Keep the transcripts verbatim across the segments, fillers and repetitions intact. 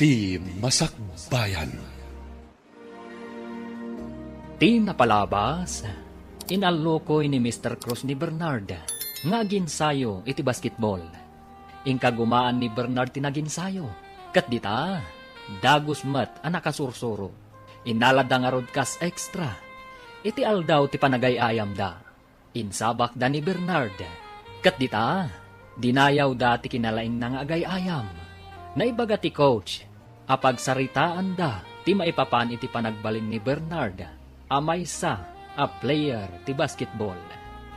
Ti Masakbayan. Ti napalabas, inallukoy ni Mister Cruz ni Bernard nga aginsayo iti basketball. Inkagumaan ni Bernard ti naginsayo, ket dita, dagus met a nakasursuro. Innaladda ngarud kas extra. Iti aldaw ti panagay-ayamda, insabakda ni Bernard. Ket dita, dinayawda ti kinalaingna nga agay-ayam. Naibaga ti coach a pagsaritaanda ti maipapan iti panagbalin ni Bernard a maysa a player ti basketball.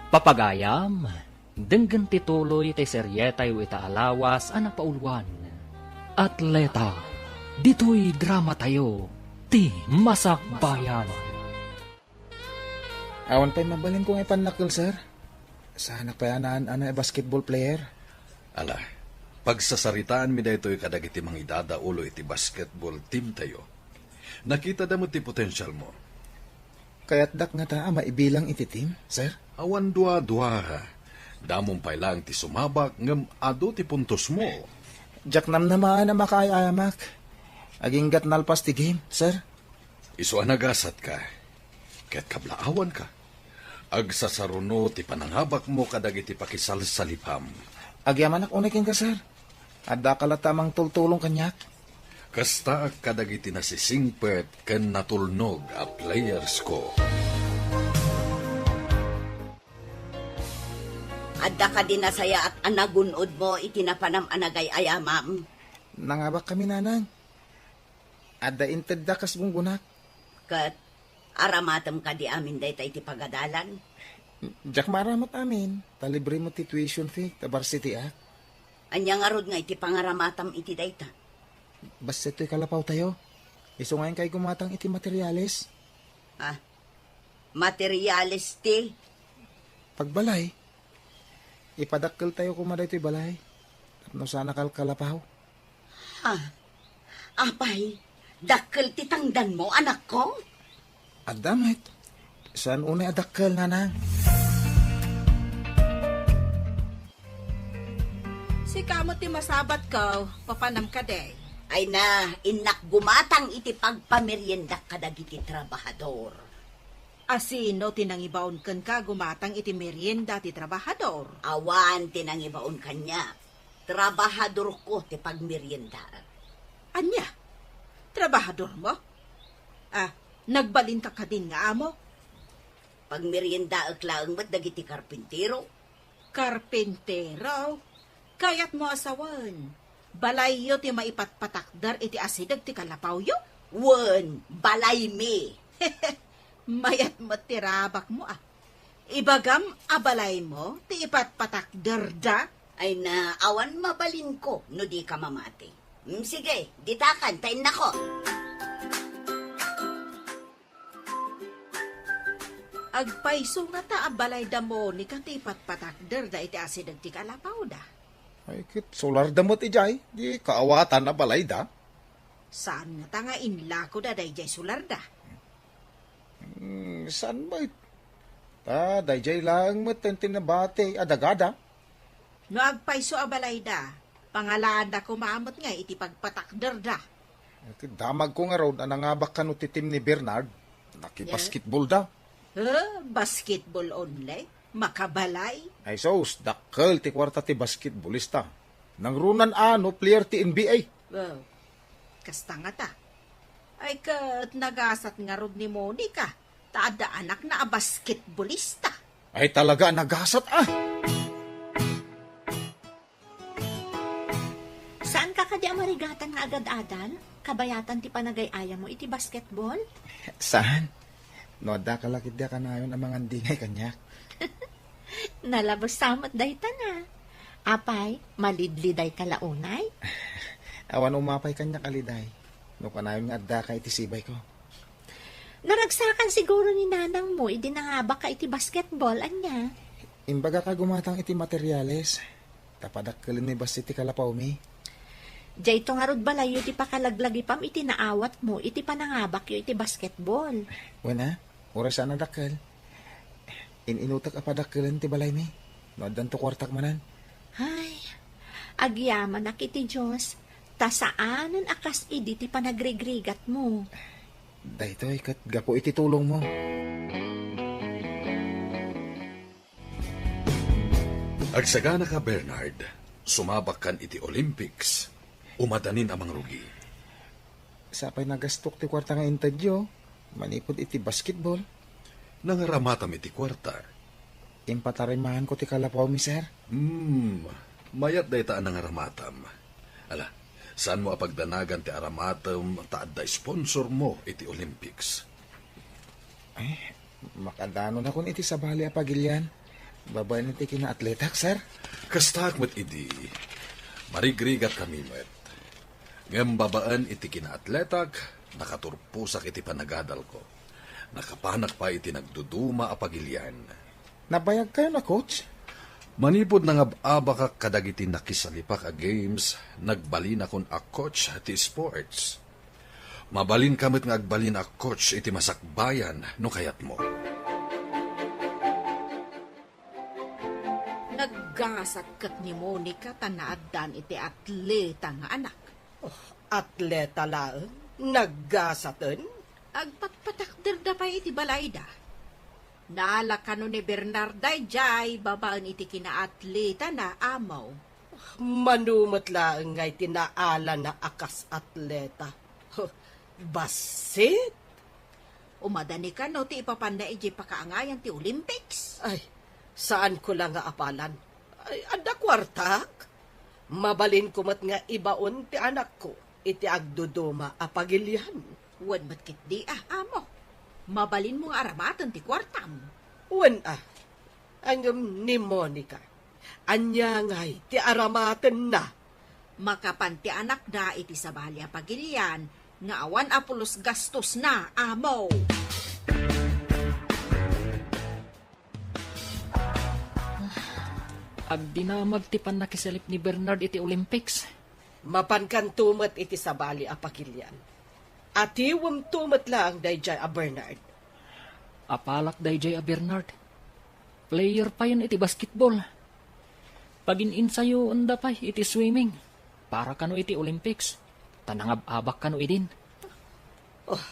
Papagayam, denggen ti tuloy ti serietayo ita a lawas a napauluan. Atleta, ditoy dramatayo, ti Masakbayan. Awan pay mabalinko nga ipannakkel, sir. Saanak pay a naan-anay a basketball player. Ala, pagsasaritaanmi daytoy kadagiti mangidadaulo iti basketball teamtayo. Nakitada met ti potensialmo. Kayatdak ngata a maibilang iti team, sir? Awan dua-dua. Damom pay laeng ti sumabak ngem adu ti puntosmo. Diak namnamaen a makaay-ayamak. Aginggat nalpas ti game, sir. Isu a nagasatka, ket kablaawanka. Agsasaruno ti panangabakmo kadagiti pakisalsalipam. Agyamanak unay kenka, sir. Addaka latta a mangtultulong kaniak. Kastaak kadagiti nasisingpet ken natulnog a playersko. Adda kadi nasayaat a nagun-odmo iti napanam a nagay-ayamam? Nangabakkami, nanang. Adda intedda kas gunggonak. Ket aramatem kadi amin dayta iti pagadalan? Diak maaramat amin, ta libre met ti tuition fee ta varsity-ak. Ania ngarud nga iti pangaramatam iti dayta? Bassit toy kalapawtayo. Isu nga inkay gumatang iti materialis. Ah, materialis ti? Pagbalay. Ipadakkeltayo koma daytoy balay. Tapno saan a kalkalapaw. Ha? Apay, dakkel ti tangdanmo, anakko? Adda met. Saan unay a dakkel, nanang. Sika met ti masabatko, papanam kadi? Ay na, innak gumatang iti pagpameriendak kadagiti trabahador. A sino ti nangibaon kenka gumatang iti merienda ti trabahador? Awan ti nangibaon kaniak. Trabahadorko ti pagmeriendaek. Ania? Trabahadormo? Ah, nagbalinka kadin nga amo? Pagmeriendaek laeng met dagiti karpintero. Karpintero? Kayatmo a sawen, balayyo ti maipatpatakder iti asideg ti kalapawyo? Wen, balaymi. Mayat met ti rabakmo, a. Ibagam a balaymo ti ipatpatakderda? Ay na, awan mabalinko no dika mamati. Mm, sige, ditakan ta innako. Agpayso ngata a balayda Monica ti ipatpatakderda iti asideg ti kalapawda? Ay, ket solarda met idiay, di kaawatan a balayda. Saan ngata nga inlakoda daydiay solarda? Hmm, saan met? Ta daydiay laeng met ti nabati a dagada. No agpayso a balayda, pangalaanda koma met nga iti pagpatakderda. Iti damagko ngarud a nangabak kano ti team ni Bernard, nakibasketball da. Eh, basketball only? Makabalay? Ay sus, dakkel ti kuarta ti basketballista. Nangrunan a no player ti N B A. Wow. Kasta ngata. Ay ket nagasat ngarud ni Monica, ta adda anakna a basketballista. Ay talaga a nagasat, ah! Saanka kadi a marigatan nga agad-adal? Kabayatan ti panagay-ayammo iti basketball? Saan? No addaka la ketdi a kanayon a mangandingay kaniak. Nalabes sa met dayta na. Apay, malidlidayka la unay? Awan umapay kaniak a liday. No kanayon nga addaka iti sibayko. Naragsakan siguro ni nanangmo idi nangabakka iti basketball, ania? Imbagak a gumatang iti materiales, ta padakkelenmi bassit ti kalapawmi. Dayto ngarud balayyo ti pakalaglagipam iti naawatmo iti panangabakyo iti basketball. Wen a, uray saan a dakkel. In-inutek a padakkelen ti balaymi, no addanto kuartak manen. Ay, agyamanak iti Dios, Ta saanen a kas idi ti panagrigrigatmo. Daytoy ket gapu iti tulongmo. Agsaganaka, Bernard. Sumabakkan iti Olympics. Umadanin a mangrugi. Sapay nagastok ti kuarta nga intedyo manipud iti basketball. Nangaramatam iti kuarta. Impatarimaanko ti kalapawmi, sir. Hmm, mayat dayta a nangaramatam. Ala, saanmo a pagdanagan ti aramatem ta adda sponsormo iti Olympics. Ay, makadanonakon iti sabali a pagilian babaen iti kinaatletak, sir. Kastak met idi, marigrigat kami met. Ngem babaen iti kinaatletak, nakaturposak iti panagadalko. Nakapanak pay iti nagduduma a pagilian. Nabayagkayon a coach? Manipud nangab-abakak kadagiti nakisalipak a games, nagbalinakon a coach ti sports. Mabalinka met nga agbalin a coach iti masakbayan no kayatmo. Naggasat ket ni Monica ta naaddan iti atleta nga anak. Oh, atleta laeng? Naggasaten? Agpatpatakderda pay iti balayda. Naala kano ni Bernard daydiay babaen iti kinaatletana, Amo. Mano met laeng nga iti naalana a kas atleta. Huh, bassit! Umadani kano ti ipapanna idiay pakaangayan ti Olympics? Ay, saanko la nga apalan. Ay, adda kuartak. Mabalinko met nga ibaon ti anakko iti agduduma a pagilian. Wen met ketdi a, Amo. Mabalinmo nga aramaten ti kuartam. Wen a. Ngem ni Monica, ania ngay ti aramatenna? Makapan ti anakda iti sabali a pagilian nga awan a pulos gastosna, Amo. Agdinamag ti pannakisalip ni Bernard iti Olympics. Mapankanto met iti sabali a pagilian. Atiwemto met laeng daydiay a Bernard. Apalak daydiay a Bernard. Player payen iti basketball. Pagin-insayoenda pay iti swimming para kano iti Olympics, ta nangab-abak kano idin. Oh,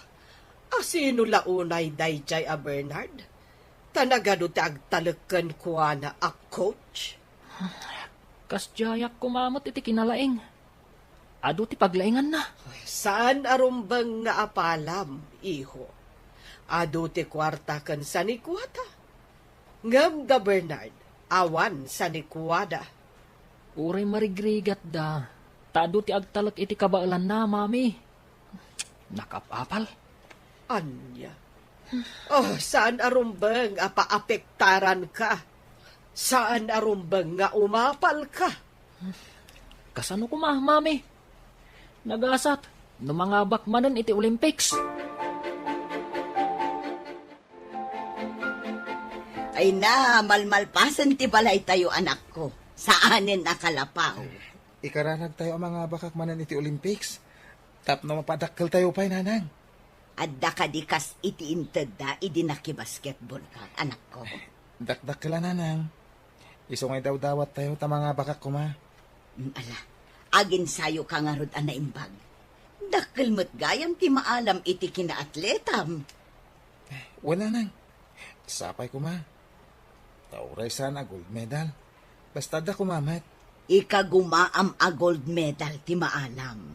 asino la unay daydiay a Bernard? Ta nagadu ti agtalek kenkuana a coach? Kasdiayak koma met iti kinalaing. Adu ti paglainganna. Saan a rumbeng nga apalam, iho. Adu ti kuarta ken sanikuada. Ngem da Bernard, awan sanikuada. Uray marigrigatda, ta adu ti agtalek iti kabaelanna, Mami. Nakap-apal. Ania? Oh, saan a rumbeng a paapektaranka? Saan a rumbeng nga umapalka? Kasano koma, Mami? Nagasat no mangabak manen iti Olympics. Ay na, malmalpasen ti balaytayo, anakko. Saanen a kalapaw. Ikararagtayo a mangabakak manen iti Olympics tapno mapadakkeltayo pay, Nanang. Adda kadi kas iti intedda idi nakibasketballka, anakko? Dakdakkel a, Nanang. Isu nga idawdawattayo ta mangabakak koma. Mm, ala, aginsayoka ngarud a naimbag. Dakkel met gayam ti maalam iti kinaatletam. Wen, Nanang. Sapay koma. Ta uray saan a gold medal, basta adda koma met. Ikagumaam a gold medal ti maalam.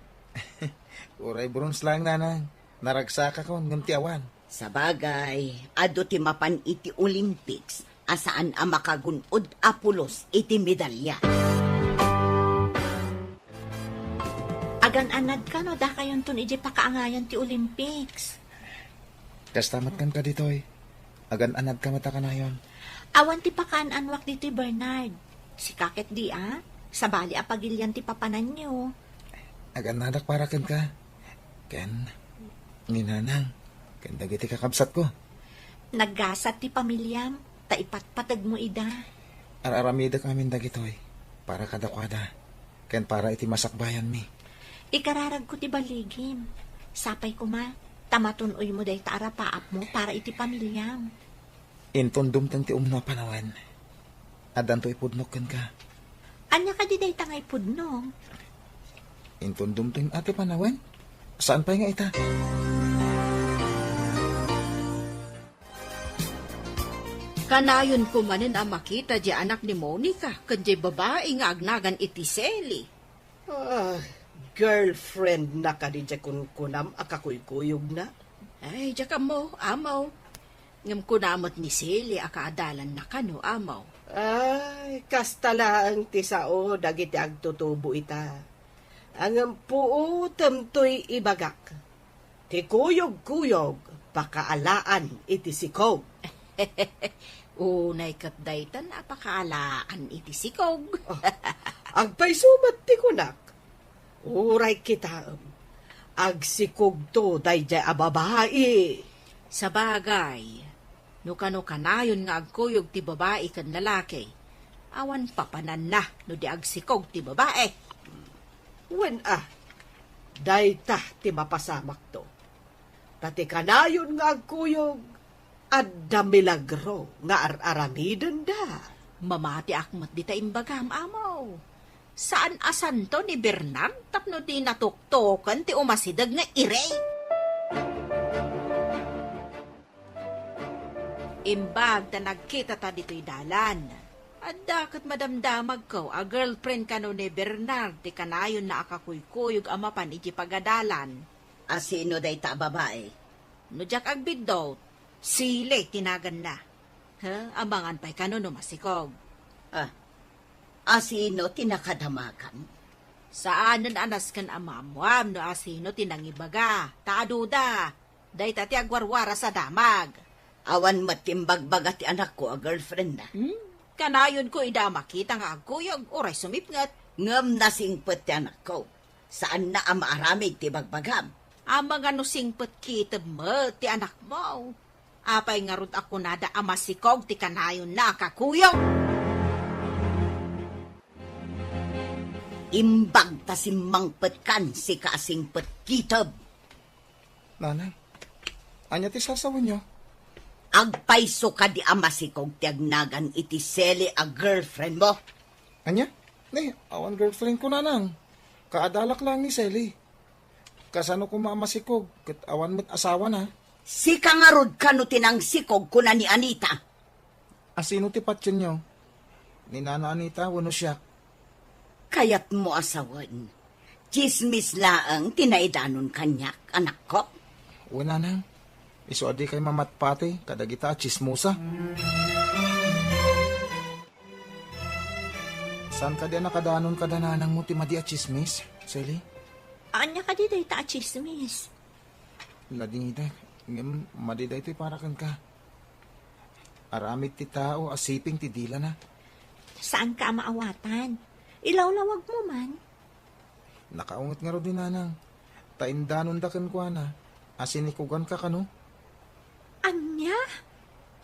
Uray bronze laeng, Nanang. Naragsakakon ngem ti awan. Sabagay, adu ti mapan iti Olympics a saan a makagun-od a pulos iti medalya. Agan-anadka no dakayonton idiay pakaangayan ti Olympics. Kasta met kenka ditoy. Agan-anadka met a kanayon. Awan ti pakaan-anuak ditoy, Bernard. Sika ketdi a, sabali a pagilian ti papananyo. Agan-anadak para kenka. Ken ni Nanang, ken dagiti kakabsatko. Naggasat ti pamiliam, ta ipatpategmo ida. Ar-aramidek amin dagitoy para kadakuada, ken para iti masakbayanmi. Ikararagko ti baligim. Sapay koma, ta matun-oymo dayta a rapaapmo para iti pamiliam. Inton dumteng ti umno a panawen, addanto ipudnok kenka. Ania kadi dayta nga ipudno? Inton dumteng a ti panawen? Saan pay nga ita? Kanayon ko manen a makita diay anak ni Monica ken diay babai nga agnagan iti Sally. Ah, girlfriend na kadi diay kunkunam a kakuykuyogna? Ay, diak ammo, Amaw. Ngem kuna met ni Sally a kaadalanna kano, Amaw. Ay, kasta laeng ti sao dagiti agtutubo ita. Ngem puotem toy ibagak. Ti kuyogkuyog, pakaalaan iti sikog. Unay ket daytan a pakaalaan iti sikog. Ah, agpayso met ti kunak. Uray kitaem, agsikogto daydiay a babai. Sabagay, no kano kanayon nga agkuyog ti babai ken lalaki, awan papananna no di agsikog ti babai. Wen a, dayta ti mapasamakto. Ta ti kanayon nga agkuyog, adda milagro nga ar-aramidenda. Mamatiak met dita imbagam, Amaw. Saan a santo ni Bernard tapno di natuktoken ti umasideg nga iri. Imbag ta nagkitata ditoy dalan, adda ket madamdamagko a girlfriend kano ni Bernard ti kanayonna a kakuykuyog a mapan iti pagadalan. A sino dayta a babai? No diak agbiddut, Sally ti naganna. Ha? Amangan pay kano no masikog. Ah, a sino ti nakadamagan? Saanen a nasken a maammoam no a sino ti nangibaga, ta aduda. Dayta ti agwarwaras a damag. Awan met ti imbagbaga ti anakko a girlfriendna. Hmm? Kanayonko ida a makita nga agkuyog, uray sumipnget. Ngem nasingpet ti anakko. Saanna a maaramid ti bagbagam. Amangan no singpet kitem met ti anakmo. Apay ngarud a kunada a masikog ti kanayonna a kakuyog? Imbag ta simmangpetkan, sika a singpet kitem. Nanang, ania ti sasawenyo? Agpayso kadi a masikog ti agnagan iti Sally a girlfriendmo? Ania? Ni, awan girlfriendko, Nanang. Kaadalak laeng ni Sally. Kasano koma a masikog ket awan met asawana? Sika ngarud kano ti nangsikog, kuna ni Anita. A sino ti patienyo? Ni Nana Anita wenno siak? Kayatmo a sawen, tsismis laeng ti naidanon kaniak, anakko? Wen, Nanang. Isu a dikay mamatpati kadagita a tsismosa. Saan kadi a nakadanon kada nanangmo ti madi a tsismis, Sally? Ania kadi dayta a tsismis? Nadingidek, ngem madi daytoy para kenka. Aramid ti tao a siping ti dilana. Saanka a maawatan. Ilawlawagmo man. Nakaunget ngarud ni Nanang. Ta indanonda kenkuana a sinikuganka kano. Ania?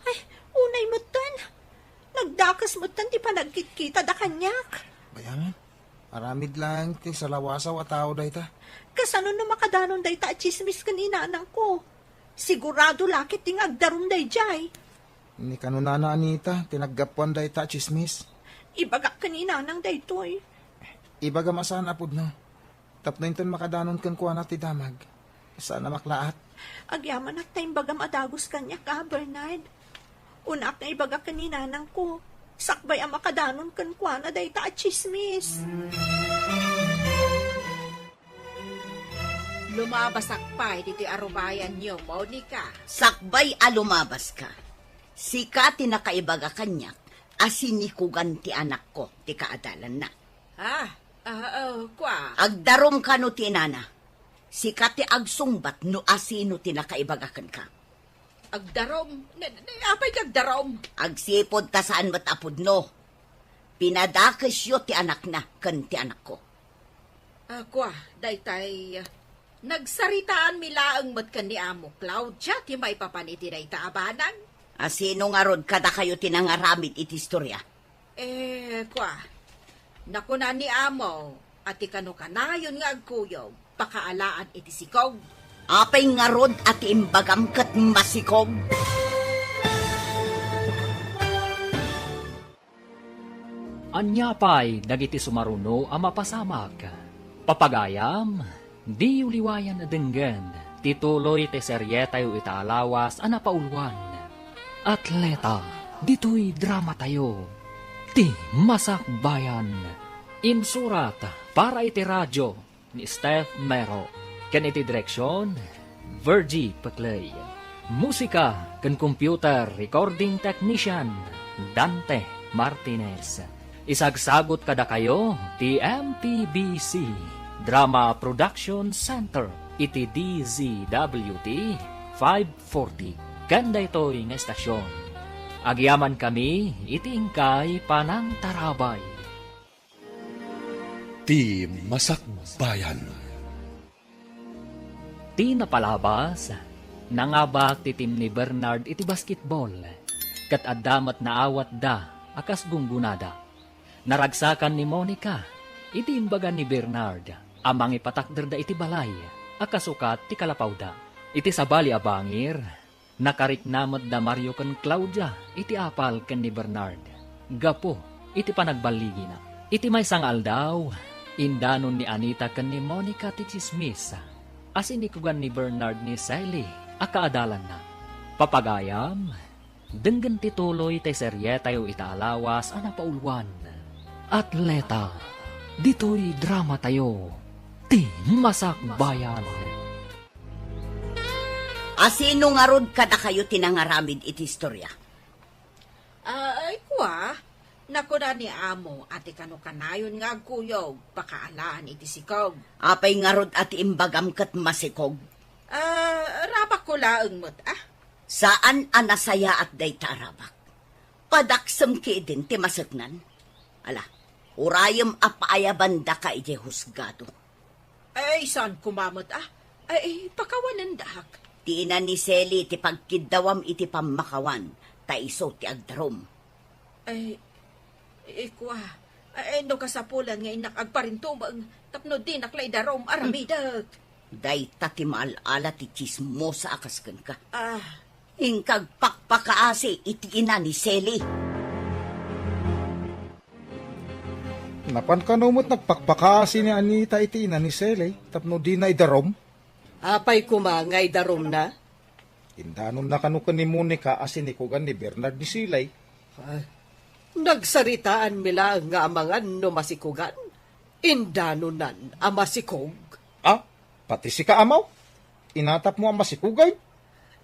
Ay, unay metten. Nagdakes metten ti panagkitkitada kaniak. Bayamen, aramid laeng ti salawasaw a tao dayta. Kasano no makadanon dayta a tsismis ken inanangko? Sigurado la ketdi nga agdarum daydiay. Ni kano Nana Anita ti naggapuan dayta a tsismis. Ibagak ken inanang daytoy. Ibagam a saan a pudno. Tapno inton makadanon kenkuana ti damag, saan a maklaat. Agyamanak ta imbagam a dagus kaniak, a, Bernard. Unak nga ibagak ken inanangko, sakbay a makadanon kenkuana dayta a tsismis. Lumabasak pay ditoy arubayanyo, Monica. Sakbay a lumabaska, sika ti nakaibaga kaniak a sinikugan ti anakko ti kaadalanna. Ah, ah, ah, kua. Agdarum kano ti inana. Sika ti agsungbat no asino ti nakaibaga kenka. Agdarum? Ne, ne, apay nga agdarum? Agsipud ta saan met a pudno. Pinadakesyo ti anakna ken ti anakko. Ah, kua, daytay, ah, nagsaritaanmi laeng met ken ni Amo Claudia ti maipapan iti dayta a banag. A sino ngarud kadakayo ti nangaramid iti istorya? Eh, kua, nakuna ni Amo a ti kano kanayon nga agkuyog, pakaalaan iti sikog. Apay ngarud a ti imbagam ket masikog? Ania pay dagiti sumaruno a mapasamak? Papagayam, diyo liwayan a denggen ti tuloy ti serietayo ita a lawas a napauluan, Atleta. Ditoy dramatayo, Ti Masakbayan. Insurat para iti radio ni Steph Mero, ken iti direksion, Virgie Peclay. Musika ken computer recording technician, Dante Martinez. Isagsagut kadakayo ti M P B C Drama Production Center iti D Z W T five forty. Ken daytoy nga estasion, agyamankami iti inkay panangtarabay. Ti Masakbayan. Ti napalabas, nangabak ti team ni Bernard iti basketball, ket adda met naawatda a kas gunggonada. Naragsakan ni Monica iti imbaga ni Bernard a mangipatakderda iti balay a kasukat ti kalapawda. Iti sabali a bangir, nakarikna met da Mario ken Claudia iti apal ken ni Bernard gapu iti panagballigina. Iti maysa nga aldaw, indanon ni Anita ken ni Monica ti tsismis a sinikugan ni Bernard ni Sally a kaadalanna. Papagayam, denggen ti tuloy ti serietayo ita a lawas a napauluan, Atleta. Ditoy dramatayo, Ti Masakbayan. A sino ngarud kadakayo ti nangaramid iti istorya? Ah, ay, kua, nakuna ni Amo a ti kano kanayon nga agkuyog, pakaalaan iti sikog. Apay ngarud a ti imbagam ket masikog? Ah, rabakko laeng met, ah. Saan a nasayaat dayta a rabak. Padaksem ketdin ti maseknan. Ala, urayem a paayabandaka idiay husgado. Ay, saan koma met, ah? Ay, pakawanendak. Ti ina ni Sally ti pagkiddawam iti pammakawan, ta isu ti agdarum. Ay, ikua. Ay, no kasapulan nga innak agparintumeng, tapno dinak la idarum, aramidek. Dayta ti maal-ala ti tsismosa a kas kenka. Ah. Inka agpakpakaasi iti ina ni Sally. Napan kano met nagpakpakaasi ni Anita iti ina ni Sally tapno dina idarum? Apay koma nga idarumna? Indanonna kano ken ni Monica a sinikugan ni Bernard ni Sally. Ah, nagsaritaanmi laeng nga amangan no masikugan. Indanonan a masikog. Ah, pati sika, Amaw? Inatapmo a masikugan?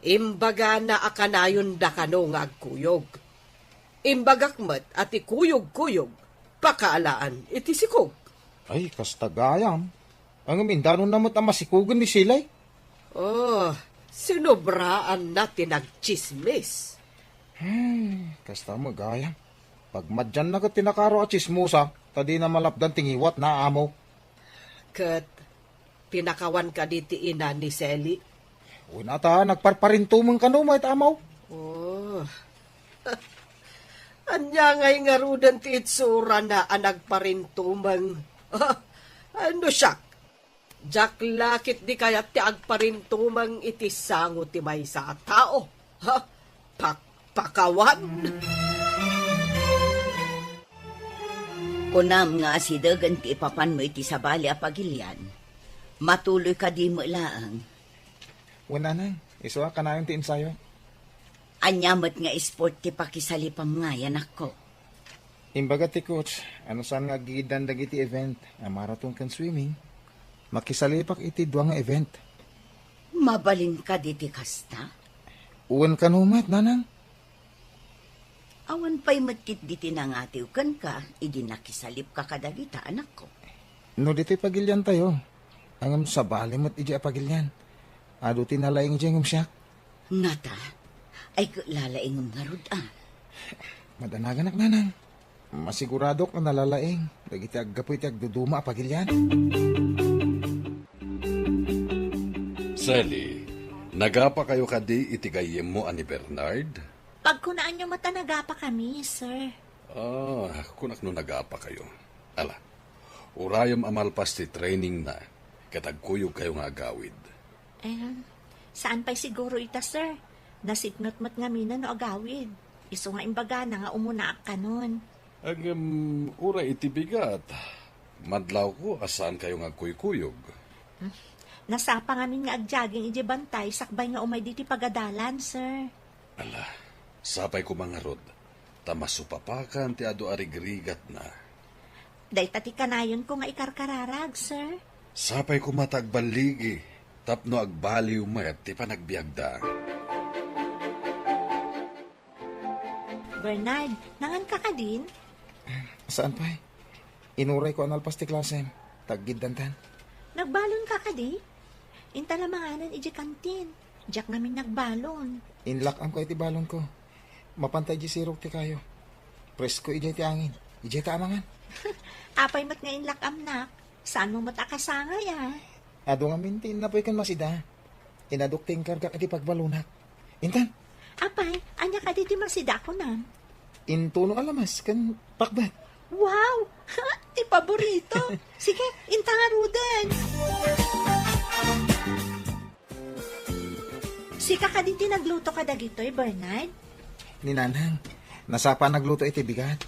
Imbagana a kanayonda kano nga agkuyog. Imbagak met a ti kuyog-kuyog, pakaalaan iti sikog. Ay, kasta gayam. Ngem indanonna met a masikugen ni Sally. Oh, sinobraanna ti nagtsismis. Ay, kasta met gayam. Pagmadianna ket ti nakaro a tsismosa, ta dina malapdan ti ngiwatna, Amo. Ket pinakawan kadi ti ina ni Sally? Wen a ta, nagparparintumeng kano met, Amaw. Oh. Ania ngay ngaruden ti itsurana a nagparintumeng? Ano siak? Diak la ketdi kayat ti agparintumeng iti sango ti maysa a tao. Ha? Pakpakawan? Kunam nga asidegen ti ipapanmo iti sabali a pagilian. Matuloy kadi met laeng? Wen, nanang, isu a kanayon ti ensayo. Ania met nga sport ti pakisalipam ngay, anakko? Imbaga ti coach, a no saan nga aggigiddan dagiti event a marathon ken swimming, makisalipak iti dua nga event. Mabalin kadi ti kasta? Wen kano met, nanang. Awan pay met ketdi ti nangatiw kenka idi nakisalipka kadagita, anakko. No ditoy pagiliantayo, ngem sabali met idiay a pagilian. Adu ti nalaing idiay ngem siak. Nata, ay ket lalaingem ngarud a. Madanaganak, nanang. Masiguradok a nalalaing dagiti aggapu iti agduduma a pagilian. Sally, nagapakayo kadi iti gayyemmo a ni Bernard? Pagkunaanyo met a nagapakami, sir. Ah, kunak no nagapakayo. Ala, urayem a malpas ti trainingna, ket agkuyogkayo nga agawid. Eh, saan pay siguro ita, sir? Nasipnget met ngamin no agawid. Isu nga imbagana nga umunaak kanon. Ngem, uray iti bigat, Madlawko a saankayo nga agkuykuyog. Nasapa ngamin nga agjogging idiay bantay sakbay nga umay ditoy pagadalan, sir. Ala, sapay koma ngarud, ta masupapakan ti adu a rigrigatna. Dayta ti kanayonko nga ikarkararag, sir. Sapay koma ta agballigi, tapno agbaliw met ti panagbiagda. Bernard, nanganka kadin? Saan pay? Inurayko a nalpas ti klasem. Taggiddantan. Nagbalonka kadi? Inta la manganan idiay kantin. Diak ngamin nagbalon. Inlak-amko iti balonko. Mapanta idiay sirok ti kayo. Presko idiay ti angin. Idiay ta amangan. Apay met nga inlak-amnak? Saanmo met a kasangay, a? Adu ngamin ti innapoy ken masida. Inadok ti inkargak iti pagbalonak. Intan. Apay, ania kadi ti masida a kunam? Intuno a lamas ken pakbat. Wow! Ti paborito! Sige, inta ngaruden! Sika kadi ti nagluto kadagitoy, Bernard? Ni Nanang, nasapa a nagluto iti bigat.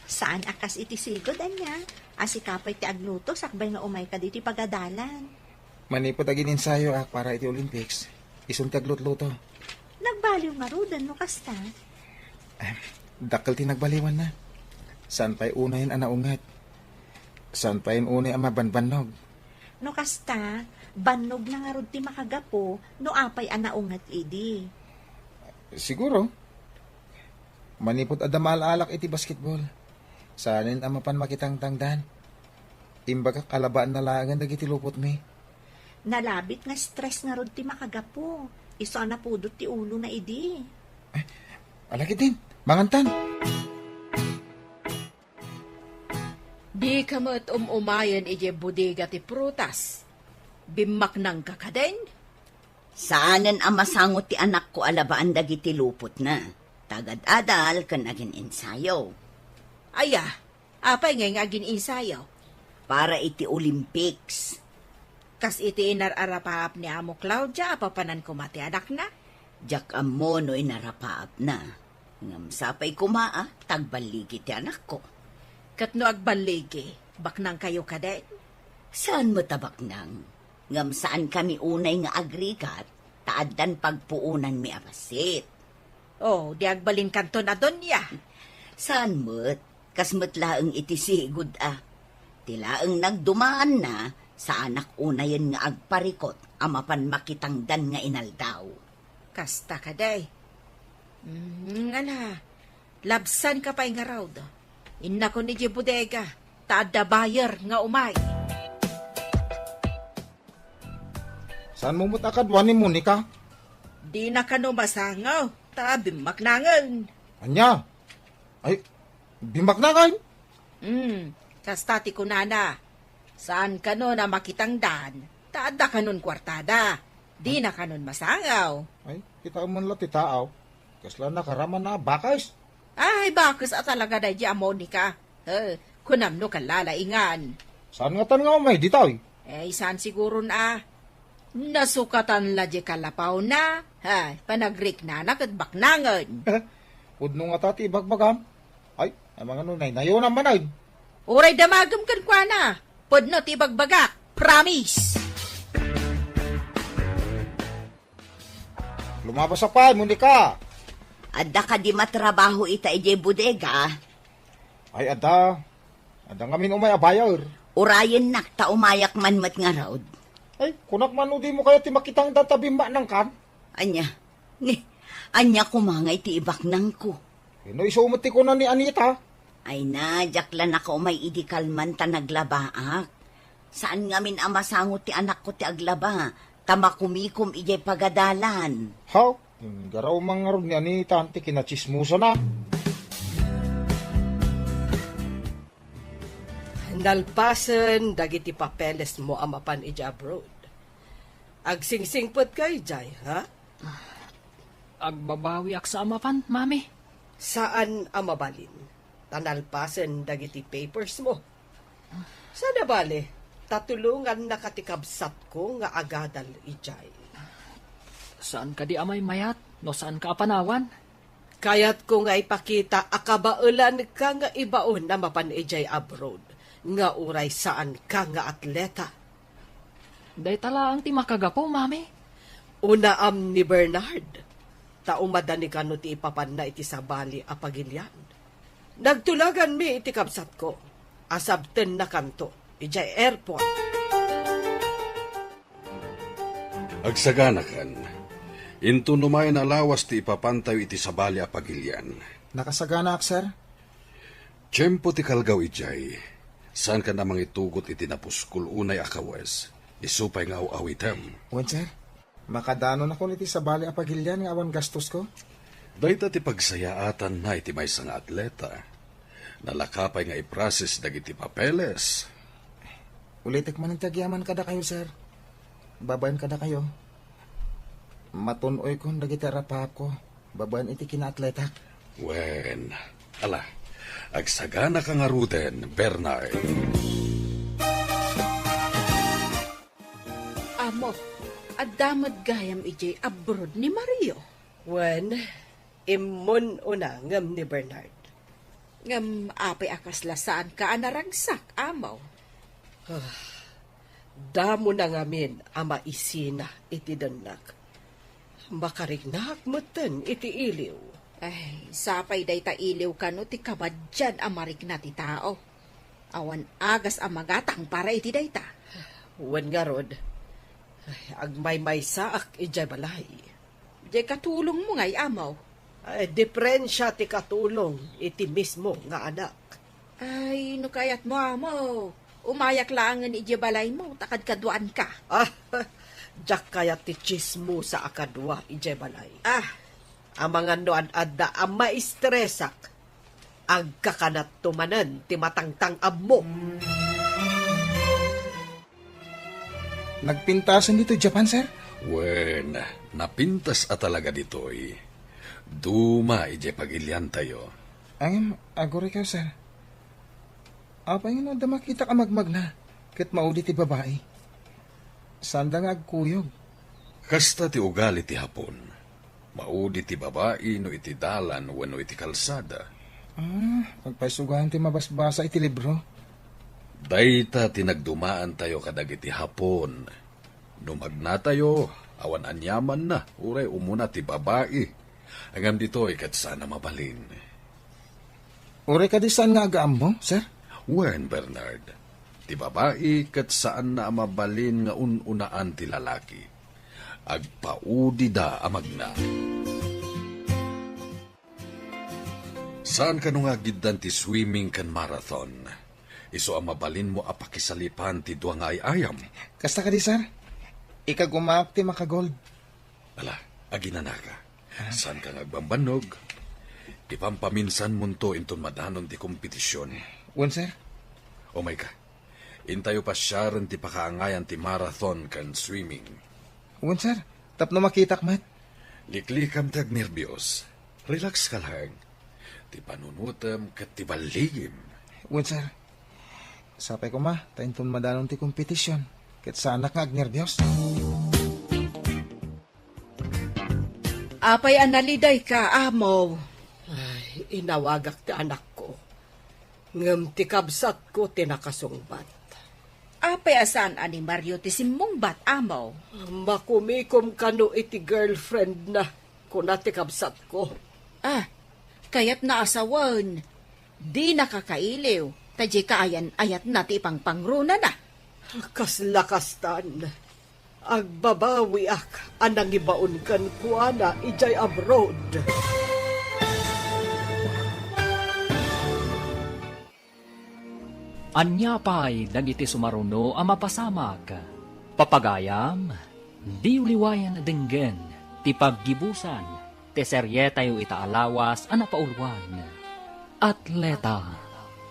Saan a kas iti sigud, ania? A sika pay ti agluto sakbay nga umayka ditoy pagadalan. Manipud agin-ensayoak para iti Olympics, isun ti aglutluto. Nagbaliw ngaruden no kasta? Eh, dakkel ti nagbaliwanna. Saan pay unayen a naunget? Saan pay unay a mabanbannog? No kasta, bannogna ngarud ti makagapu no apay a naunget idi. Siguro. Manipud adda maal-alak iti basketball, saanen a mapan makitangtangdan. Imbagak a labaanna laengen dagiti lupotmi. Nalabit nga stress ngarud ti makagapu. Isu a napudot ti ulona idi. Ala ketdin, mangantan. Dika met um-umayen idiay bodega ti prutas. Bimmaknangka kadin? Saanen a masango ti anakko a labaan dagiti lupotna. Ta agad-adal ken agin-ensayo. Aya, apay ngay nga agin-ensayo? Para iti Olympics. Kas iti inar-arapaap ni Amo Claudia a papanan koma ti anakna? Diak ammo no inarapaapna. Ngem sapay koma a ta agballigi ti anakko. Ket no agballigi, baknangkayo kadin? Saan met a baknang? Ngem saankami unay nga agrigat, ta addan pagpuonanmi a bassit. Oh, di agbalinkanton a dunia. Saan met, kas met laeng iti sigud a. Ti laeng nagdumaanna, saanak unayen nga agparikot a mapan makitangdan nga inaldaw. Kasta kadi. Mm, ala, labsanka pay ngarud. Innakon idiay bodega, ta adda buyer nga umay. Saanmo met a kadua ni Monica? Dina kano masango, ta bimmaknangen. Ania? Ay, bimmaknangen? Hmm, kasta ti kunana. Saan kano a makitangdan, ta adda kanon kuartada. Dina kanon masango. Ay, kitaem man la ti taaw. Kasla nakaraman a bakes. Ay, bakes a talaga daydi a Monica. Eh, kunam no kallalaingan. Saan ngatan nga umay ditoy? Eh, saan siguron a. Nasukatan la di kalapawna. Ha, panagriknana ket baknangen. Pudno ngata ti ibagbagam. Ay, ay, mangano naynayonam manen. Uray damagem kenkuana. Pudno ti ibagbagak. Promise. Lumabas a pay, Monica. Adda kadi matrabaho ita idiay bodega? Ay, adda. Adda ngamin umay a buyer. Urayennak ta umayak man met ngarud. Ay, kunak man no dimo kayat ti makitangdan ta bimmaknangkan? Ania? Ni, ania koma nga iti ibaknangko? Wenno isu met ti kuna ni Anita? Ay na, diak la nakaumay idi kalman ta naglabaak. Saan ngamin a masango ti anakko ti aglaba, ta makumikom idiay pagadalan. Haw, garaw man ngarud ni Anita ti kinatsismosana. Nalpasen dagiti papelesmo a mapan idiay abroad. Agsingsingpetka idiay, ha? Agbabawiak sa a mapan, Mami. Saan a mabalin, ta nalpasen dagiti papersmo. Saan a bale, ta tulongannaka ti kabsatko nga agadal idiay. Saan kadi a maymayat no saanka a panawan? Kayatko nga ipakita a kabaelanka nga ibaon a mapan idiay abroad. nga uray saanka nga atleta. Dayta laeng ti makagapu, Mami. Unaam ni Bernard, ta umadani kano ti ipapanna iti sabali a pagilian. Nagtulaganmi iti kabsatko a sabtennakanto idiay airport. Agsaganakan. Inton umayen a lawas ti ipapantayo iti sabali a pagilian. Nakasaganaak, sir. Tiempo ti kalgaw idiay. Saankan a mangitugot iti napuskol unay a kawes. Isu pay nga aw-awitem. Wen, sir. Makadanonakon iti sabali a pagilian nga awan gastosko? Dayta ti pagsayaatanna iti maysa nga atleta. Nalaka pay nga i-process dagiti papeles. Ulitek manen ti agyaman kadakayo, sir. Babaen kadakayo. Matun-oykon dagiti arapahapko babaen iti kinaatletak. Wen, ala, agsaganaka ngaruden, Bernard. Amo, adda met gayam idiay abroad ni Mario. Wen, immun-una ngem ni Bernard. Ngem apay a kasla saanka a naragsak, Amo? Ah, damo na ngamin a maisina iti dennak. Makariknak metten iti iliw. Ay, sapay dayta iliw kano ti kabaddian a marikna ti tao. Awan agas a magatang para iti dayta. Wen ngarud, ay, agmaymaysaak idiay balay. Diay katulongmo ngay, Amo? Ay, diferensia ti katulong iti mismo nga anak. Ay, no kayatmo, Amo, umayak laengen idiay balaymo ta kadkaduaanka. Ah, diak kayat ti tsismosa a kadua idiay balay. Ah. Amangan no ad-adda a maistresak, agkakanatto manen ti matangtang-ammo. Nagpintasen ditoy Japan, sir? Wen, napintas a talaga ditoy. Duma idiay pagiliantayo. Ngem, aguray kayo, sir. Apay nga no adda makitak a magmagna ket maudi ti babai? Saanda nga agkuyog. Kasta ti ugali ti Hapon. Maudi ti babai no iti dalan wenno iti kalsada. Ah, agpaisugayan ti mabasbasa iti libro. Dayta ti nagdumaantayo kadagiti Hapon. No magnatayo, awan aniamanna, uray umuna ti babai. Ngem ditoy ket saan a mabalin. Uray kadi saan nga agaammo, sir? Wen, Bernard, ti babai ket saanna a mabalin nga un-unaan ti lalaki. Agpaudida a magna. Saan kano nga agiddan ti swimming ken marathon? Isu a mabalinmo a pakisalipan ti dua nga ay-ayam. Kasta kadi, sir? Ikagumaak ti makagold. Ala, aginanaka. Ah. Saanka nga agbambannog? Ipampaminsanmonto inton madanon ti kompetision. Wen, sir. Umayka. Intayo pasiaren ti pakaangayan ti marathon ken swimming. Wen, sir. Tapno makitak met. Liklikam ti agnerbios. Relax ka lang. Ti panunotem ket ti balligim. Wen, sir. Sapay koma, ta inton madanon ti kompetision, ket saanak nga agnerbios. Apay a nalidayka, Amo? Ay, inawagak ti anakko. Ngem ti kabsatko ti nakasungbat. Apay a saan a ni Mario ti simmungbat, Amo? Makumikom kano iti girlfriendna, kuna ti kabsatko. Ah, kayatna a sawen. Dina kakailiw, ta diay kaayan-ayatna ti ipangpangronana. Kasla kastan, agbabawiak a nangibaon kenkuana idiay abroad. Ania pay dagiti sumaruno a mapasamak? Papagayam, diyo liwayan a denggen ti paggibusan ti serietayo ita a lawas a napauluan. Atleta,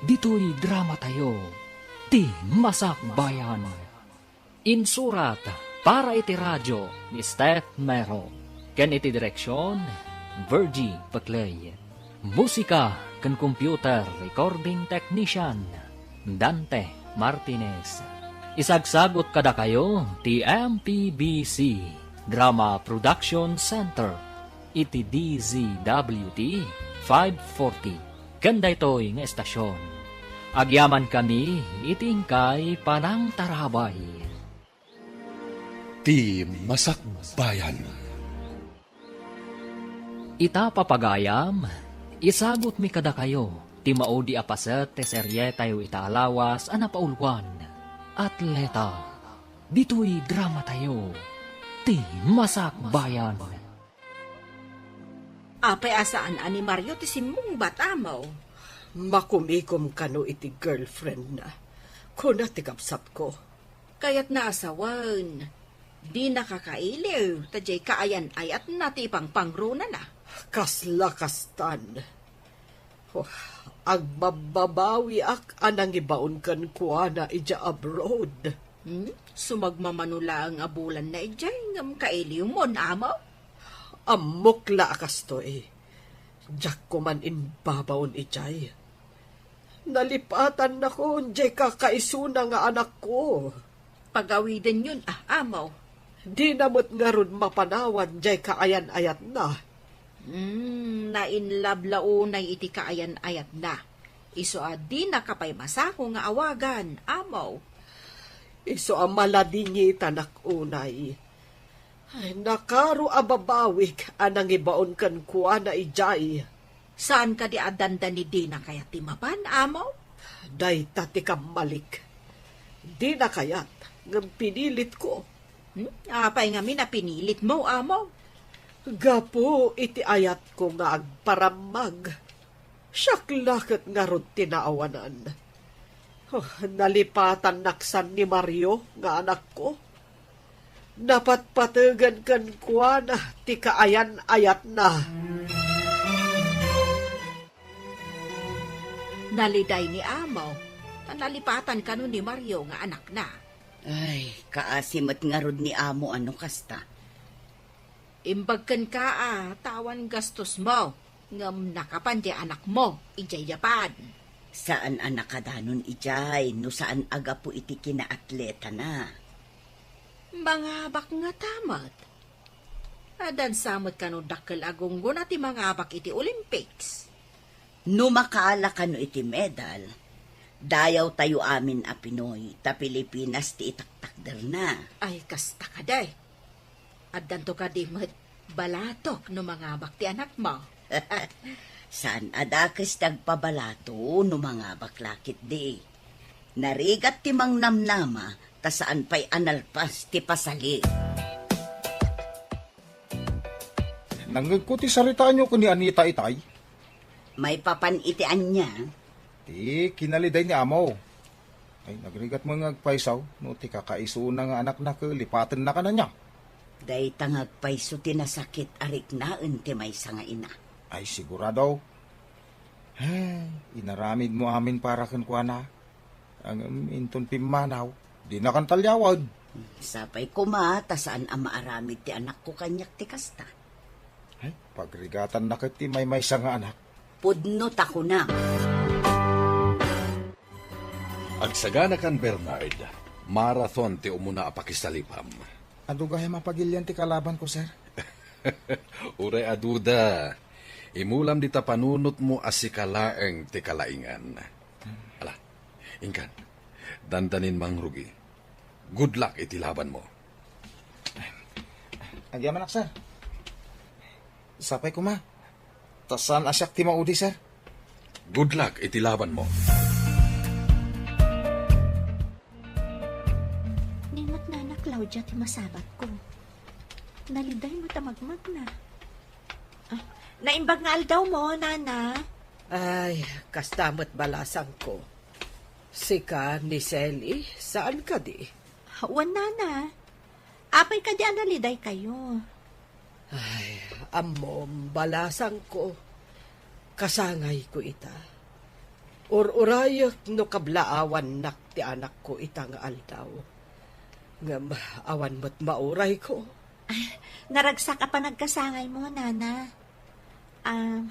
ditoy dramatayo, ti Masakbayan. Insurat para iti radio ni Steph Mero, ken iti direksion, Virgie Peclay. Musika ken computer recording technician, Dante Martinez. Isagsagot kadakayo ti M P B C Drama Production Center iti D Z W T five forty ken daytoy nga estasion. Agyamankami iti inkay panangtarabay. Ti Masakbayan. Ita, papagayam, isagutmi kadakayo ti maudi a paset ti serietayo ita a lawas a napauluan, Atleta. Ditoy dramatayo, Ti Masakbayan. Apay a saan a ni Mario ti simmungbat, Amaw? Makumikom kano iti girlfriendna, kuna ti kabsatko. Kayatna a sawen, dina kakailiw, ta diay kaayan-ayatna ti ipangpangronana. Kasla kastan. Oh, agbabbabawiak a nangibaon kenkuana idiay abroad. Hmm? Sumagmamano laeng a bulanna idiay, ngem kailiwmon, Amaw? Ammok la a kastoy. Diak koman imbabaon idiay. Nalipatannakon diay kakaisuna nga anakko. Pagawidenyon, ah, Amaw. Dina met ngarud mapanawan diay kaayan-ayatna. Hmm, nainlabla unay iti kaayan-ayatna. Isu a dinaka pay masako nga awagan, Amaw. Isu a maladingitanak unay. Ay, nakaro a babawik a nangibaon kenkuana idiay. Saan kadi a dandani dina kayat ti mapan, Amaw? Dayta ti kammalik. Dina kayat, ngem pinilitko. Hmm? Apay ngamin a pinilitmo, Amaw? Gapu iti ayatko nga agparammag. Siak la ket ngarud ti naawanan. Oh, nalipatannak san ni Mario nga anakko. Napatpategen kenkuana ti kaayan-ayatna. Naliday ni Amaw, ta nalipatan kano ni Mario nga anakna. Ay, kaasi met ngarud ni Amo a no kasta. Imbag kenka a, ta awan gastosmo, ngem nakapan diay anakmo idiay Japan. Saan a nakadanon idiay no saan a gapu iti kinaatletana. Mangabak ngata met. Addan sa met kano dakkel a gunggona ti mangabak iti Olympics. No makaala kano iti medal, dayawtayo amin a Pinoy ta Pilipinas ti itaktakderna. Ay, kasta kadi. Addanto kadi met balatok no mangabak ti anakmo. Saan a dakes ti agpabalato no mangabak la ketdi. Narigat ti mangnamnama ta saan pay a nalpas ti pasali. Nangngegko ti saritaanyo ken ni Anita itay. Maipapan iti ania? Ti kinaliday ni Amo. Ay, nagrigat met nga agpayso no ti kakaisuna nga anakna ket lipatenna kadayta. Dayta nga agpayso ti nasakit a riknaen ti maysa nga ina. Ay, sigurado. Ay, inaramidmo amin para kenkuana. Ngem inton pimmanaw, dinakan talliawen. Sapay koma ta saan a maaramid ti anakko kaniak ti kasta. Ay, pagrigatanna ket ti maymaysa nga anak. Pudno ta kunam. Agsaganakan, Bernard, marathon ti umuna a pakisalipam. Adu gayam a pagilian ti kalabanko, sir? Uray aduda, imulam dita panunotmo a sika laeng ti kalaingan. Ala, inkan, dandanin mangrugi. Good luck iti labanmo. Agyamanak, sir. Sapay koma. Ta saan a siak ti maudi, sir. Good luck iti labanmo. Ni met Nana Claudia ti masabatko. Naliday met a magmagna. Ah, naimbag nga aldawmo, Nana. Ay, kasta met balasangko. Sika ni Selly, saan kadi? Wen, Nana. Apay kadi a nalidaykayo? Ay, ammom, balasangko. Kasangayko ita. Ur-urayek no kablaawannak ti anakko ita nga aldaw. Ngem awan met maurayko. Ay, naragsak a panagkasangaymo, Nana. Ah,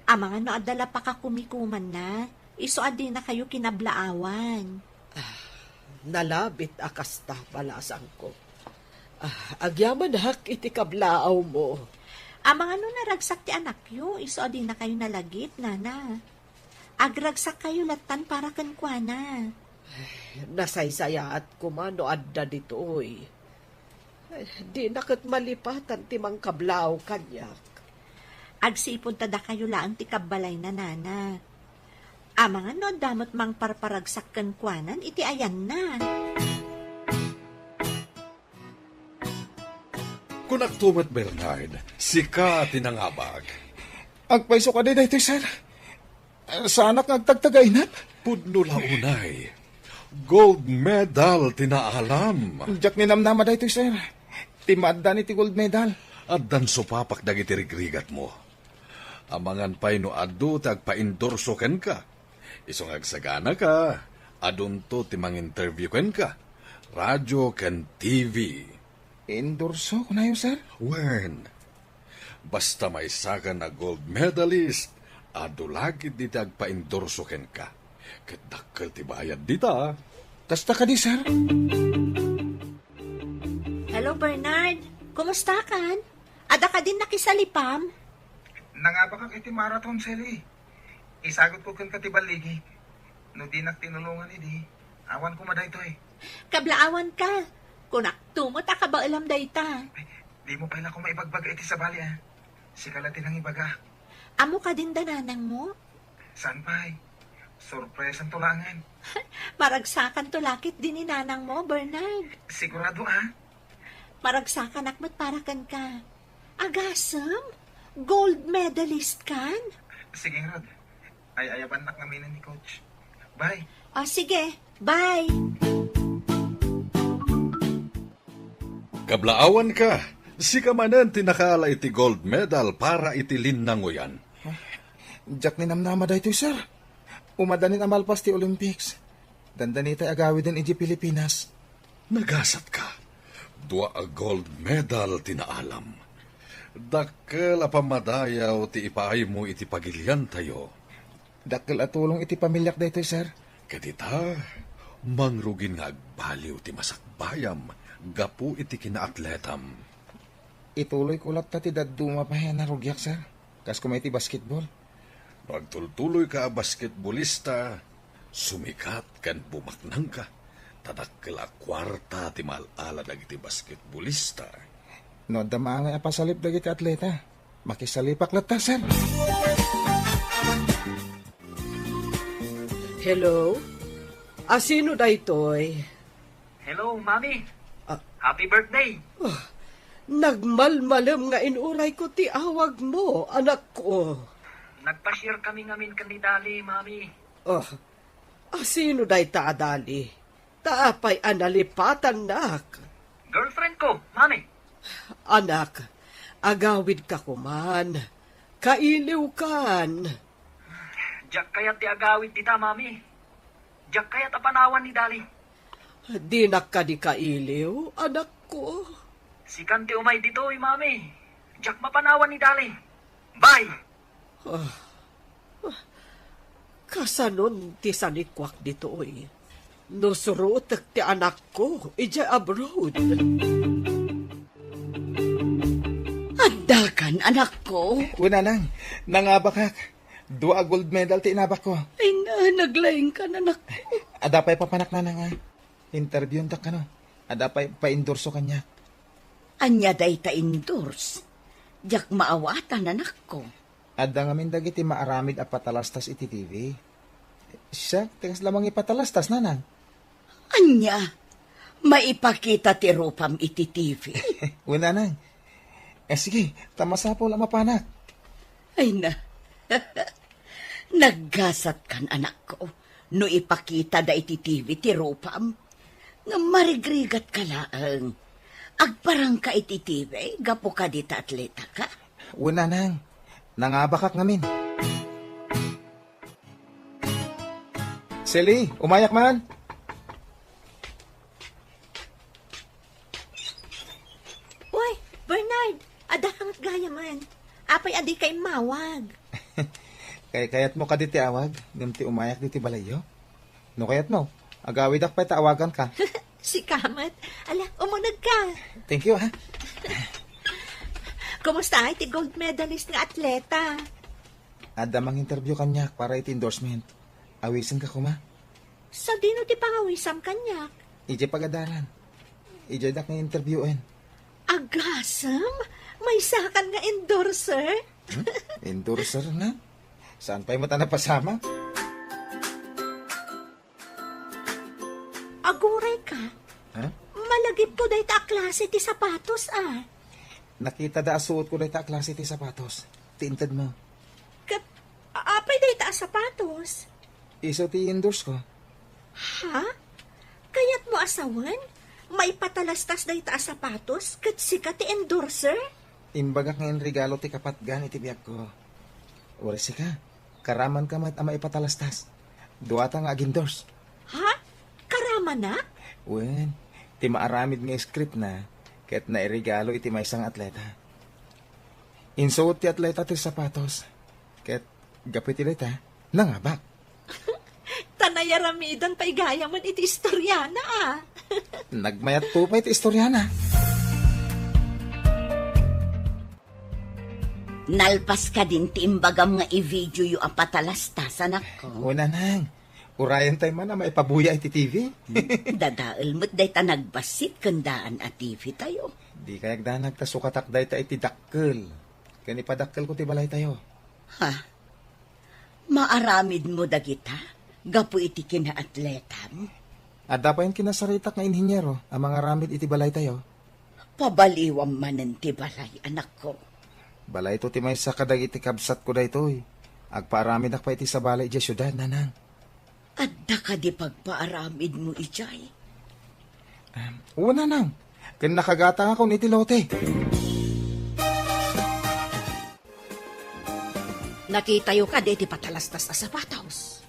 amangan no adda la pakakumikumanna, isu a dinakayo kinablaawan. Ah, nalabit a kasta, balasangko. Ah, agyamanak iti kablaawmo. Amangan no naragsak ti anakyo, isu a dinakayo nalagip, Nana. Agragsakkayo lattan para kenkuana. Nasaysayaat koma no adda ditoy. Ay, dina ket malipatan ti mangkablaaw kaniak. Agsipud ta dakayo laeng ti kabbalayna, nana. Amangan no adda met mangparparagsak kenkuanan iti ayanna. Kunakto met, Bernard, sika ti nangabak. Agpayso kadi daytoy, sir? Saanak nga agtagtagainep? Pudno la unay. Gold medal ti naalam. Diak ninamnama daytoy, sir. Ti maaddan iti gold medal. Addan supapak dagiti rigrigatmo. Amangan pay no adu ti agpaindorso kenka. Isu nga agsaganaka, adunto ti manginterview kenka. Radyo ken T V. Endorso, kunayo, sir? Wen, basta maysakan a gold medalist, adu la ketdi ti agpaindorso kenka. Ket dakkel ti bayad dita. Kasta kadi, sir? Hello, Bernard. Kumustakan? Adda kadin nakisalipam? Nangabakak iti marathon, Sally. Isagut ko kenka ti balligik. No dinak tinulongan idi, awan koma daytoy. Kablaawanka. Kunakto met a kabaelam dayta. Dimo pay la koma ibagbaga iti sabali, a. Sika la ti nangibaga. Ammo kadin da nanangmo? Saan pay? Sorpresanto laengen. Maragsakanto la ketdi ni nanangmo, Bernard. Sigurado, a? Maragsakanak met para kenka. Agasem? Gold medalist kan? Sige ngarud. Ay-ayabannak ngamin ni coach. Bye. O, sige. Bye. Kablaawanka, sika manen ti nakaala iti gold medal para iti linnangoyan. Diak ninamnama daytoy, sir. Umadanin a malpas ti Olympics. Dandanitay agawiden idiay Pilipinas. Nagasatka. Dua a gold medal ti naalam. Dakkel a pammadayaw ti ipaaymo iti pagiliantayo. Dakkel a tulong iti pamiliak daytoy, sir. Ket ita, mangrugin nga agbaliw ti masakbayam gapu iti kinaatletam. Ituloyko latta ti dadduma pay a narugiak, sir. Kas koma iti basketball. No agtultuloyka a basketbolista, sumikat ken bumaknangka, ta dakkel a kuarta ti maal-ala dagiti basketbolista. No adda maangay a pasalip dagiti atleta, makisalipak latta, sir. Hello? Asino daytoy? Hello, Mami. Ah. Happy birthday. Ah, nagmalmalem nga inurayko ti awagmo, anakko. Nagpasiar kami ngamin ken ni Dali, Mami. Ah, asino dayta a Dali? Ta apay a nalipatannak? Girlfriend ko, Mami. Anak, agawidka koman. Kailiwkan. Diak kayat ti agawid dita, Mami. Diak kayat a panawan ni Dali. Dinak kadi kailiw, anakko? Sikan ti umay ditoy, Mami. Diak mapanawan ni Dali. Bye! Ah, ah, kasanon ti sanikuak ditoy? No surotek ti anakko idiay abroad. Addakan, anakko? Wen, nanang, nangabakak. Dua a gold medal ti inabakko. Ay na, naglaingkan, anakko. Adda pay papanak, nanang, a. Interviewdak kano. Adda pay paindorso kaniak. Ania dayta endorse? Diak maawatan, anakko. Adda ngamin dagiti maaramid a patalastas iti T V. Siak ti kasla mangipatalastas, nanang. Ania? Maipakita ti rupam iti T V? Wen, nanang. Eh, sige, ta masapul a mapanak. Ay na. Naggasatkan, anakko, no ipakitada iti T V ti rupam. Ngem marigrigatka laeng. Agparangka iti T V gapu kadi ta atletaka? Wen, nanang. Nangabakak ngamin. Sally, umayak man. Uy, Bernard, adda ka met gayamen. Apay a dika immawag? Kay kayatmo kadi ti awag, ngem ti umayak ditoy balayyo? No kayatmo, agawidak pay ta awaganka. Sika met. Ala, umunegka. Thank you, ha. Kumusta ti gold medalist nga atleta? Adda manginterview kaniak para iti endorsement. Awisenka koma? Sadino ti pangawisam kaniak? Idiay pagadaran. Idiay dak nga interviewen. Agasem? Maysakan nga endorser? Hmm? Endorser na? Saan pay met a napasamak? Aguray ka? Ha? Malagipko dayta a klase ti sapatos, a. Nakita da a suot ko dayta a klase ti sapatos. Ti inted mo. Ket, a-, apay dayta a sapatos? Isu ti endorse ko. Ha? Kayatmo a sawen? Maipatalastas dayta a sapatos ket sika ti endorser? Imbagak nga inregalo ti kapatgan iti biagko. Uray sika, karamanka met a maipatalastas. Duata nga ag-endorse. Ha? Karamanak? Wen, ti maaramid nga script na, ket nairegalo iti maysa nga atleta. Insuot ti atleta ti sapatos, ket gapu iti dayta, nangabak. Ta nayaramidan pay gayamen iti istoriana, a. Nagmayat to pay ti istoriana. Nalpas kadin ti imbagam nga i-videoyo a patalastas, anakko? O, nanang, urayen tay man a maipabuya iti T V. Dadael met dayta nagbassit ken daan a T V tayo. Di kayagdanag ta sukatak dayta iti dakkel. Ken ipadakkelko ti balaytayo. Ha? Maaramidmo dagita gapu iti kinaatletam? Adda pay kinasaritak nga inhiniero a mangaramid iti balaytayo. Pabaliwam manen ti balay, anakko. Balayto ti maysa kadagiti kabsatko daytoy. Agpaaramidak pay iti sabali idiay siudad, nanang. Adda kadi pagpaaramidmo idiay? Em, wen, nanang. Ken nakagatangakon iti lote. Nakitayo kadi iti patalastas a sapatos?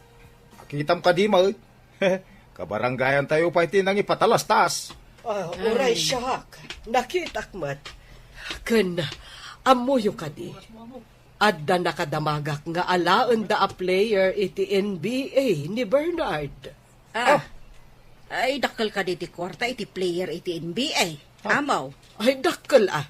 Nakitam kadi met? Kabarangayantayo pay ti nangipatalastas. Ah, uray siak, nakitak met. Ken, ammoyo kadi, adda nakadamagak nga alaenda a player iti N B A ni Bernard. Ah, ay, dakkel kadi ti kuarta iti player iti N B A. Ah. Amaw. Ay, dakkel, a.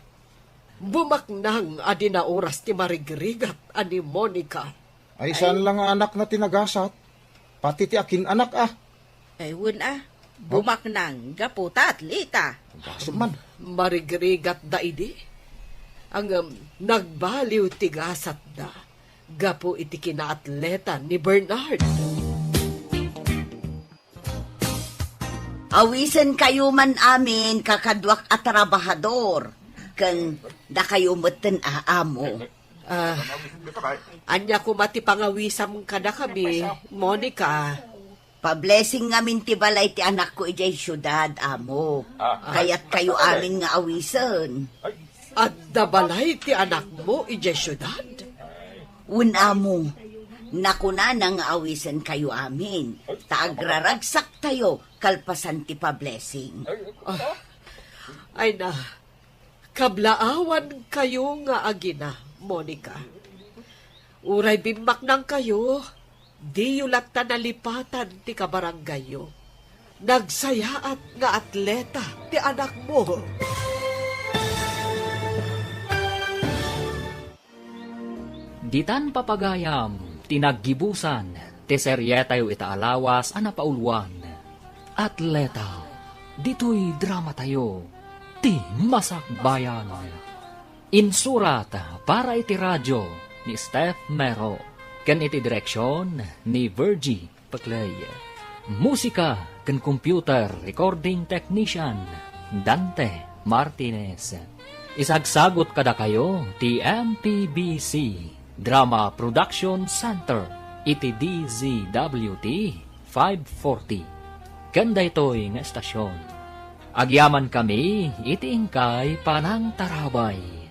Bumaknang a di naoras ti marigrigat a ni Monica. Ay, saan lang nga anakna ti nagasat? Pati ti akin-anak, a. Ay, wen, a. Bumaknang gapu ta atleta. Gasat man. Marigrigatda idi. Ngem, nagbaliw ti gasatda gapu iti kinaatleta ni Bernard. Awisenkayo man amin, kakaduak a trabahador, ken dakayo metten a amo. Ah, ania koma ti pangawisam kadakami, Monica? Pa-blessing ngamin ti balay ti anakko idiay siudad, amo. Ah. Kayatkayo amin nga awisen. Adda balay ti anakmo idiay siudad? Wen, amo. Nakunana nga awisenkayo amin, ta agraragsaktayo kalpasan ti pa-blessing. Ah, ay na, kablaawankayo nga agina, Monica. Uray bimmaknangkayo, diyo latta nalipatan ti kabarangayyo. Nagsayaat nga atleta ti anakmo. Ditan papagayam ti naggibusan ti serietayo ita a lawas a napauluan, Atleta. Ditoy dramatayo, Ti Masakbayan. Insurat para iti radio ni Steph Mero ken iti direksion ni Virgie Peclay. Musika ken computer recording technician, Dante Martinez. Isagsagut kadakayo ti M P B C Drama Production Center iti D Z W T five forty. Ken daytoy nga estasion, agyamankami iti inkay panangtarabay.